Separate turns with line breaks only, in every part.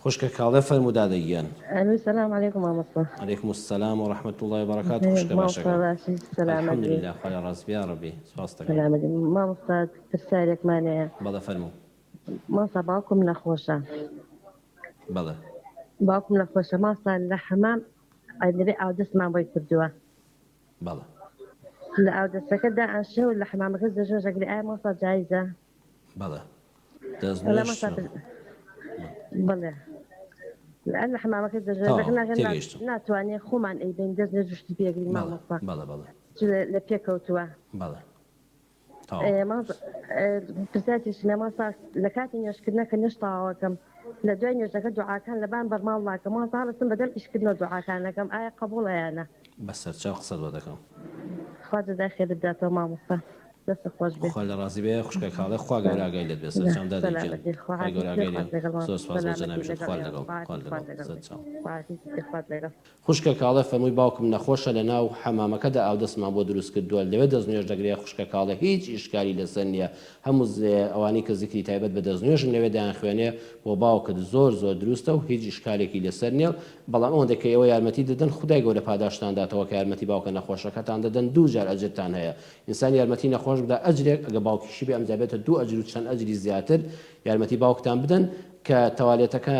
خوشکە کاڵێ فەرموو دادە گیان.
ئەلو سلام علیکم مامۆستا.
علیکم السلام و رحمة اللە و بەرەکاته خوشکە
مامۆستا
باشەکەم
باشی سەلامەت بی.
الحمدللە خوای ڕازی بی یاڕەبی سوپاست دەکەم.
سەلامەت بی مامۆستا پرسیارێکمان هەیە.
بەڵێ فەرموو.
مامۆستا باوکم نەخۆشە.
بەڵێ.
باوکم نەخۆشە مامۆستا لە حەمام دەبێ ئاودەستمان بۆی کردووە.
بەڵێ.
لە ئاودەستەکە دائەنشێ و لە حەمامەکە دەژۆژ ئەگرێ ئایا مامۆستا جایزە؟
بەڵێ دەست نوێژ
بەڵێ لە حمامەکە
تێگەیشتم
ناتوانێ خۆمان ئەیبین دەست نوێژ شتی پێگرین مامۆستا
بەڵێ بەڵێ
لە پێکەوتووە
بەڵێ
پرسیارێکی مامۆستا لە کاتی نوێژکردنە کە نوێژ تەواوەکەم لە دوای نوێژەکە دوعاکان لەبان بەرماڵ لاکەم مامۆستا هەڵەسم بەدەم ئیشکردنەوە دوعاکانەکەم ئایا قبوڵە یان نا؟
بەسەرچاو قسەت بۆ دەکەم.
خوا جەزای خێرت بداتەوە مامۆستا دەستت خۆش بێ.
خوا لە ڕازی بێ خوشکە کاڵێ خوا گەورە ئاگای لێت بێ سەرچاوم دادە گیان خوای گەورە ئاگای لێ زۆر سوپاس بۆ جەنابیشت خوات لەگەڵ خوات لەگەڵ سەرچاو. خوشکە کاڵێ فەرمووی باوکم نەخۆشە لەناو حەمامەکەدا ئاودەستمان بۆ دروست کردووە لەوێ دەستنوێژ دەگرێ خوشکە کاڵێ هیچ ئیشکالی لەسەر نیە هەموو ئەوانەی کە زیکری تایبەت بە دەستنوێژن لەوێ دەیانخوێنێ بۆ باوکت زۆر زۆر دروستە و هیچ ئیشکالێکی لەسەر نیە بەڵام ئەوەندە کە ئێوە یارمەتی دەدەن خودای گەورە پاداشتان داتەوە کە یارمەتی باوکە نەخۆشەکەتان دەدەن دووجار ئەجرتان هەیە ئینسان یارمەتی نەخۆش بدا ئەجرێک ئەگە باوکیشی بێ ئەمجا بێتە دوو ئەجر و چەند ئەجری زیاتر یارمەتی باوکتان بدەن کە تەوالێتەکە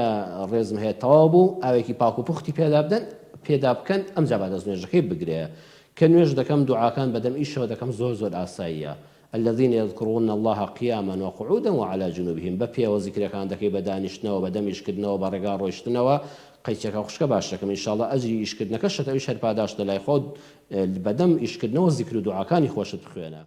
ڕێزم هەیە تەواو بوو ئاوێکی پاک و پوختی پێدا بدەن پێدا بکەن ئەمجا با دەست نوێژەکەی بگرێ کە نوێژ دەکەم دوعاکان بەدەم ئیشەوە دەکەم زۆر زۆر ئاساییە الذین یذکرون اللە قیاما وقعودا وعلی جنوبهم بە پێوە زیکرەکان دەکەی بە دانیشتنەوە بە دەم ئیشکردنەوە بە ڕێگا ڕۆیشتنەوە قەیچەکە خوشکە باشەکەم ان شاء اللە ئەجری ئیشکردنەکەشت ئەویش هەر پاداشتە لای خوا و بەدەم ئیشکردنەوە زیکر و دوعاکانی خۆشت بخوێنە.